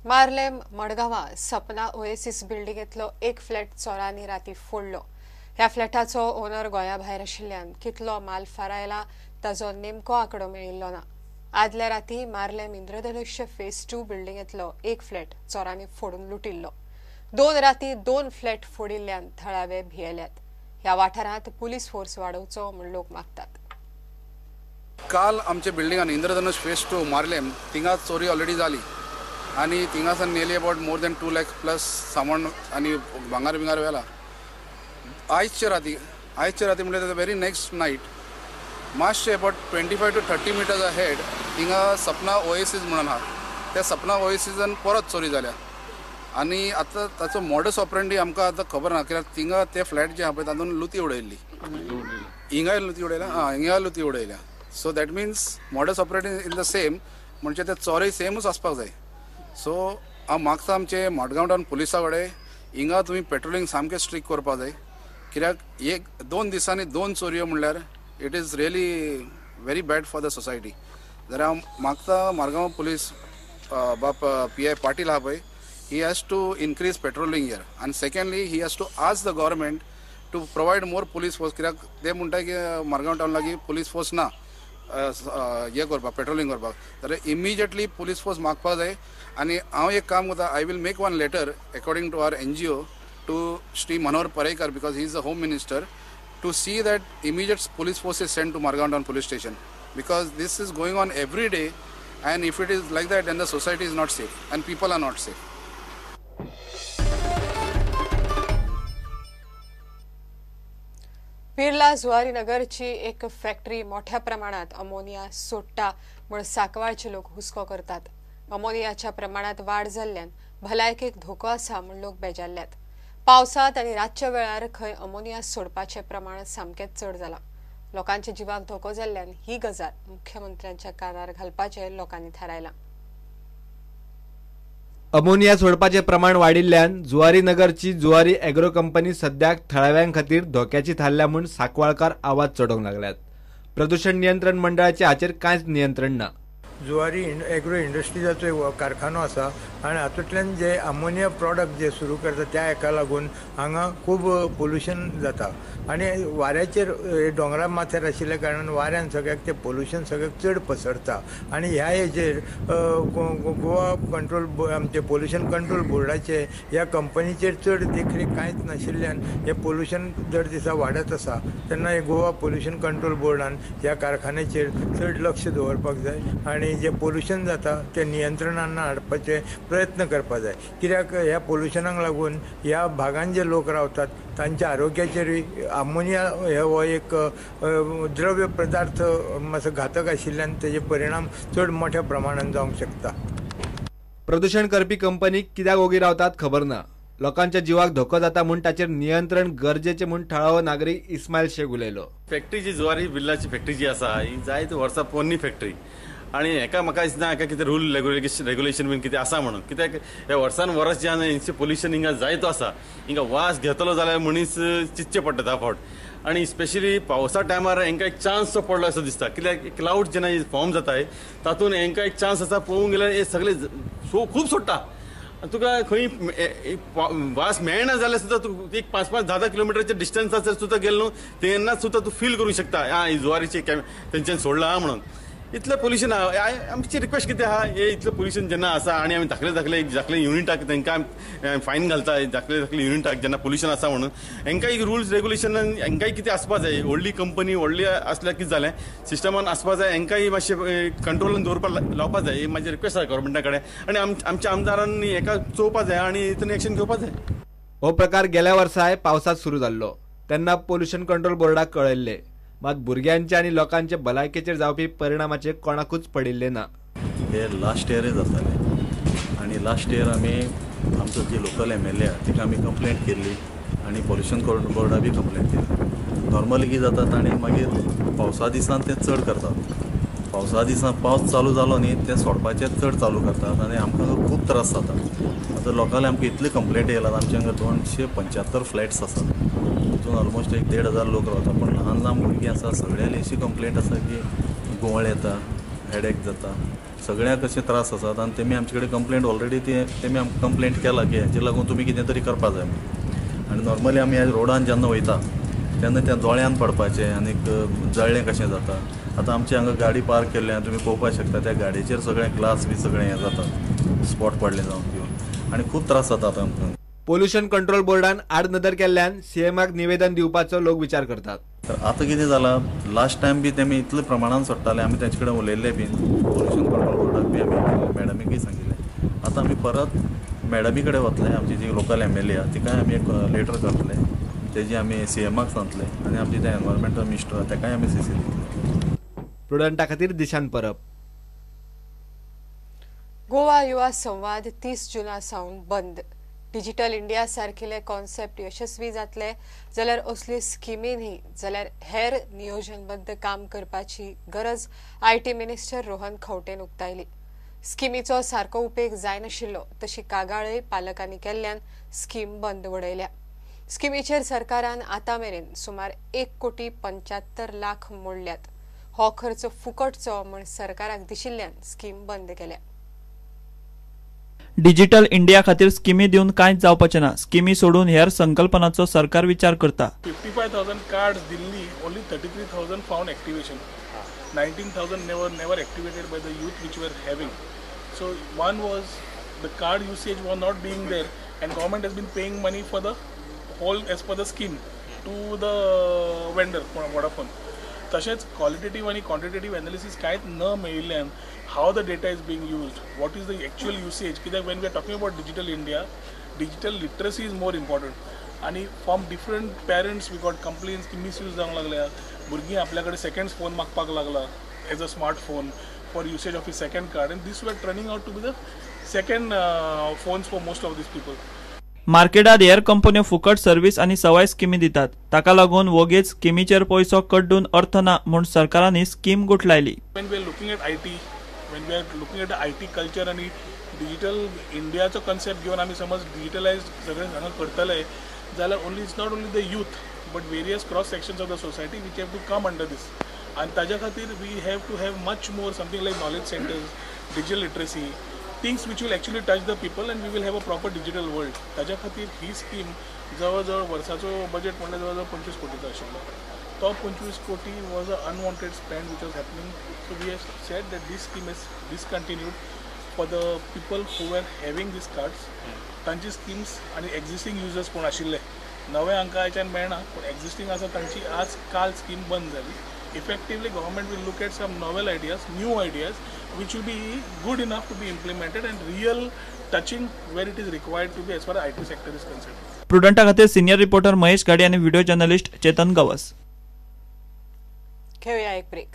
मार्लेम मडगांवां सपना ओएसिस बिल्डिंगेंतलो एक फ्लॅट चोरांनी राती फोडलो. ह्या फ्लॅटाचो ओनर गोंया भायर आशिल्ल्यान कितलो माल फारायला ताचो नेमको आंकडो मेळिल्लो ना. आदल्या राती मार्लेम इंद्रधनुष्य फेज 2 बिल्डिंगेंतलो एक फ्लॅट चोरांनी फोडून लुटिल्लो. 2 राती 2 फ्लॅट फोडिल्ल्यान थळावे भियेल्यात. ह्या वाठारांत पुलीस फोर्स वाडोवचो म्हूण लोक मागतात. काल आमच्या बिल्डिंगान इंद्रधनुष फेज 2 मार्लेम थिंगा चोरी ऑलरेडी जाली आनी थिंगासान nearly about more than 2 lakh plus सामान आनी भांगार बिंगार व्हेला. आयचे राती म्हणल्यार व्हेरी नेक्स्ट नायट मातशें अबावट 25 to 30 metres ahead थिंगा सपना ओएसीस म्हणून आहा, त्या सपना ओएसीसान परत चोरी जाल्या. आनी आतां ताचो मॉडस ऑपरेंडी आमकां आतां खबर ना, कित्याक थिंगा ते फ्लॅट जे आहा पळय तातूंत लुती उडयल्ली, हिंगाय लुती उडयल्या, आं हिंगाय लुती उडयल्या. So that means modus operandi in the same, म्हणजे ते चोरय सेमूच आसपाक जाय. सो हांव मागता आमचे मडगांव टावन पुलिसा कडेन हिंगा तुमी पेट्रोलिंग सामकें स्ट्रिक्ट करपाक जाय, कित्याक 1-2 दिसांनी 2 चोरयो म्हणल्यार it is really very bad for the society. जाल्यार हांव मागता मारगांव पुलीस बाप पी I Patil आहा पळय, he has to increase patrolling here, and secondly he has to ask the government to provide more police force, कित्याक ते म्हणटा की मारगांव टावन लागीं पुलीस फोर्स ना हे करपाक, पेट्रोलिंग करपाक. जाल्यार इमिजिएटली पुलीस फोर्स मागपाक जाय. आनी हांव एक काम करता, I will make one letter according to our NGO to Shri Manohar Parrikar, because he is the home minister, to see that immediate police force is sent to Margao town police station, because this is going on every day, and if it is like that then the society is not safe and people are not safe. Birla Zuari नगरची एक factory मोठ्या प्रमाणात ammonia सोडटा म्हूण सांकवाळचे लोक हुस्को करतात. अमोनियाच्या प्रमाणात वाड जाल्ल्यान भलायकेक धोको आसा म्हूण लोक बेजारल्यात. पावसांत आनी रातच्या वेळार खंय अमोनिया सोडपाचें प्रमाण सामकेंच चड जालां. लोकांच्या जिवाक धोको जाल्ल्यान ही गजाल मुख्यमंत्र्यांच्या कानार घालपाचें लोकांनी थारायलां. अमोनिया सोडपाचें प्रमाण वाडिल्ल्यान जुवारी नगरची जुवारी एग्रो कंपनी सद्याक थळाव्यां खातीर धोक्याची थारल्या म्हूण सांकवाळकार आवाज चडोवंक लागल्यात. प्रदूषण नियंत्रण मंडळाचे हाचेर कांयच नियंत्रण ना. जुवारी एग्रो इंडस्ट्रीजाचो एक कारखानो आसा आनी हातूंतल्यान जे अमोनिया प्रॉडक्ट जे सुरू करता त्या हेका लागून हांगा खूब पोल्युशन जाता आनी वाऱ्याचेर दोंगरा माथ्यार आशिल्ल्या कारणान वाऱ्यान सगळ्याक तें पोल्युशन सगळ्याक चड पसरता. आनी ह्या हेजेर गोवा कंट्रोल आमचे पोल्युशन कंट्रोल बोर्डाचे ह्या कंपनीचेर चड देखरेख कांयच नाशिल्ल्यान हें पोल्युशन दर दिसा वाडत आसा. तेन्ना हे गोवा पोल्युशन कंट्रोल बोर्डान ह्या कारखान्याचेर चड लक्ष दवरपाक जाय आनी जे पोल्युशन जाता ते नियंत्रणान हाडपाचे प्रयत्न करपाक जाय, कित्याक ह्या पोल्युशनाक लागून ह्या भागान जे लोक रावतात तांच्या आरोग्याचेरूय अमोनिया हो एक द्रव्य पदार्थ मातसो घातक आशिल्ल्यान तेजे परिणाम चड मोठ्या प्रमाणान जावंक शकता. प्रदूषण करपी कंपनी कित्याक ओगी रावतात खबर ना. लोकांच्या जिवाक धोको जाता म्हूण ताचेर नियंत्रण गरजेचें म्हूण थळावो नागरीक इस्मायल शेख उलयलो. फॅक्टरी जी जुवारी बिर्लाची फॅक्टरी जी आसा ही जायते वर्सां पोरणी फॅक्टरी आनी हेका म्हाका दिसना हेका कितें रूल रेगुलेशन बीन कितें आसा म्हणून, कित्याक हे वर्सान वर्स जे आहा हेंचें पोल्युशन हिंगा जायतो आसा. हिंगा वास घेतलो जाल्यार मनीस चिंतचें पडटा धा फावट. आनी स्पेशली पावसा टायमार हेंकां एक चान्स सो पडलो असो दिसता, कित्याक क्लावड जेन्ना फॉर्म जाताय तातूंत हेंकां एक चान्स आसा. पळोवंक गेल्यार हे सगळे खूब सोडटा, तुका खंय वास मेळना जाल्यार सुद्दां तूं एक 5-5, 10-10 किलोमिटरच्या डिस्टन्साचेर सुद्दां गेलो न्हू तेन्ना सुद्दां तूं फील करूंक शकता आं ही जुवारीची तेंच्यान सोडलां म्हणून. इतलें पोल्युशन आहा. आमची रिक्वेस्ट कितें आहा, हे इतलें पोल्युशन जेन्ना आसा आनी आमी धाकले धाकले धाकले युनिटाक तांकां फायन घालता, धाकले धाकले युनिटाक जेन्ना पोल्युशन आसा म्हणून हेंकां एक रुल्स रेगुलेशन हेंकांय कितें आसपा जाय. व्हडली कंपनी व्हडली आसल्यार कितें जालें सिस्टमान आसपा जाय, हेंकांय मातशें कंट्रोलान दवरपाक लावपा जाय. ही म्हाजी रिक्वेस्ट आसा गव्हर्मेंटा कडेन आनी आमच्या आमदारांनी हेका चोवपा जाय आनी हितून एक्शन घेवपा जाय. हो प्रकार गेल्या वर्साय पावसांत सुरू जाल्लो तेन्ना पोल्युशन कंट्रोल बोर्डाक कळयल्लें, मात भुरग्यांचे आनी लोकांचे भलायकेचेर जावपी परिणामाचे कोणाकूच पडिल्ले ना. हे लास्ट इयरय जाताले आनी लास्ट इयर आमी आमचो जी लोकल MLA आहा तिका आमी कंप्लेंट केल्ली आनी पोल्युशन कंट्रोल बोर्डा बी कंप्लेंट केली. नॉर्मली कितें जाता ताणें मागीर पावसा दिसान तें चड करतात. पावसा दिसान पावस चालू जालो न्ही तें सोडपाचें चड चालू करतात आनी आमकां खूब त्रास जाता. आतां लोकांले आमकां इतले कंप्लेंट येयलात, आमच्या हांगा 275 फ्लॅट्स आसात, तितून ऑलमोस्ट 1,500 लोक रावता, पूण ल्हान ल्हान भुरगीं आसा सगळ्यांली अशी कंप्लेंट आसा की घुंवळ येता, हेडेक जाता, सगळ्यांक अशे त्रास आसात आनी तेमी आमचे कडेन कंप्लेंट ऑलरेडी तेमी आमकां कंप्लेंट केला की हेजे लागून तुमी कितें तरी करपा जाय. आनी नॉर्मली आमी ह्या रोडान जेन्ना वयता तेन्ना त्या दोळ्यान पडपाचें आनीक जळ्ळें कशें जाता. आतां आमचे हांगा गाडी पार्क केल्ल्या तुमी पळोवपाक शकता, त्या गाडयेचेर सगळें ग्लास बी सगळें हें जाता, स्पॉट पडले जावन घेवन आनी खूब त्रास जाता आतां आमकां. पोल्युशन कंट्रोल बोर्डान आडनदर केल्ल्यान सीएमाक निवेदन दिवपाचो लोक विचार करतात. तर आतां कितें जालां, लास्ट टायम बी तेमी इतले प्रमाणान सोडटाले, आमी तेंचे कडेन उलयल्ले बीन पोल्युशन कंट्रोल बोर्डाक बी आमी मॅडमीकय सांगिल्लें. आतां आमी परत मॅडमी कडेन वतले, आमची जी लोकल एमएलए आसा तिकाय आमी एक लेटर करतले, तेजी आमी सीएमाक सांगतले आनी आमची ते एनवायरमेंटल मिनिस्टर आसा तेकाय आमी सीसी दितले. प्रुडंटा खातीर दिशान परब. गोवा युवा संवाद 30 जुना सावन बंद. डिजिटल इंडिया सारकिले कॉन्सेप्ट यशस्वी जातले जाल्यार असली स्किमी न्ही जाल्यार हेर नियोजनबद्ध काम करपाची गरज IT minister Rohan खंवटेन उक्तायली. स्किमीचो सारको उपेग जायनाशिल्लो तशी कागाळय पालकांनी केल्ल्यान स्कीम बंद उडयल्या. स्किमीचेर सरकारान आतां मेरेन सुमार 1,75,00,000 मोडल्यात. हो खर्च फुकटचो म्हूण सरकाराक दिशिल्ल्यान स्कीम बंद केल्या. डिजिटल इंडिया खातीर स्किमी दिवन कांयच जावपाचें ना. स्किमी सोडून हेर संकल्पनाचो सरकार विचार करता. 55,000 cards Delhi, only 33,000 found activation, 19,000 never activated by the youth which were having. So one was the card usage was not being there and government has been paying money for the whole as per the scheme to the vendor Vodafone. तशेंच क्वॉलिटेटीव आनी क्वॉन्टिटेटीव analysis कांयच न मेळिल्ल्यान how the data is being used, what is the actual usage. कित्याक when we are talking about digital India, digital literacy is more important. आनी from different parents we got complaints की misuse जावंक लागल्या, भुरगीं आपल्या कडेन सेकंड फोन मागपाक लागला as a smartphone for usage of a second card, and this were turning out to be the second phones for most of these people. मार्केटात हेर कंपन्यो फुकट सर्वीस आनी सवाय स्किमी दितात, ताका लागून वोगेच स्किमीचेर पयसो कड्डून अर्थ ना म्हूण सरकारान ही scheme गुठलायली. When we are looking at IT, when we are looking at the IT culture आनी डिजिटल इंडियाचो कन्सेप्ट घेवन आमी समज डिजिटलायज सगळें हांगा करतले जाल्यार only it's not only the youth but various cross sections of the society which have to come under this. आनी ताज्या खातीर we have to have much more something like knowledge centres, digital literacy, things which will actually touch the people and we will have a proper digital world. ताज्या खातीर ही scheme जवळ जवळ वर्साचो budget म्हणल्यार जवळ जवळ 25 कोटीचो आशिल्लो. तो 25 कोटी was a unwanted spend which was happening. So we have said that this scheme is discontinued for the people who were having these cards. तांची स्किम्स आनी एक्झिस्टींग युजर्स कोण आशिल्ले नवे हांकां हाच्यान मेळना, पूण एक्झिस्टींग आसा तांची आज काल स्कीम बंद जाली. Effectively government will look at some novel ideas, new ideas which will be good enough to be implemented and real touching where it is required to be as far as IT sector is concerned. प्रुडंटा खातीर senior reporter Mahesh गाडी आणि video journalist Chetan Gawas. घेऊया एक break.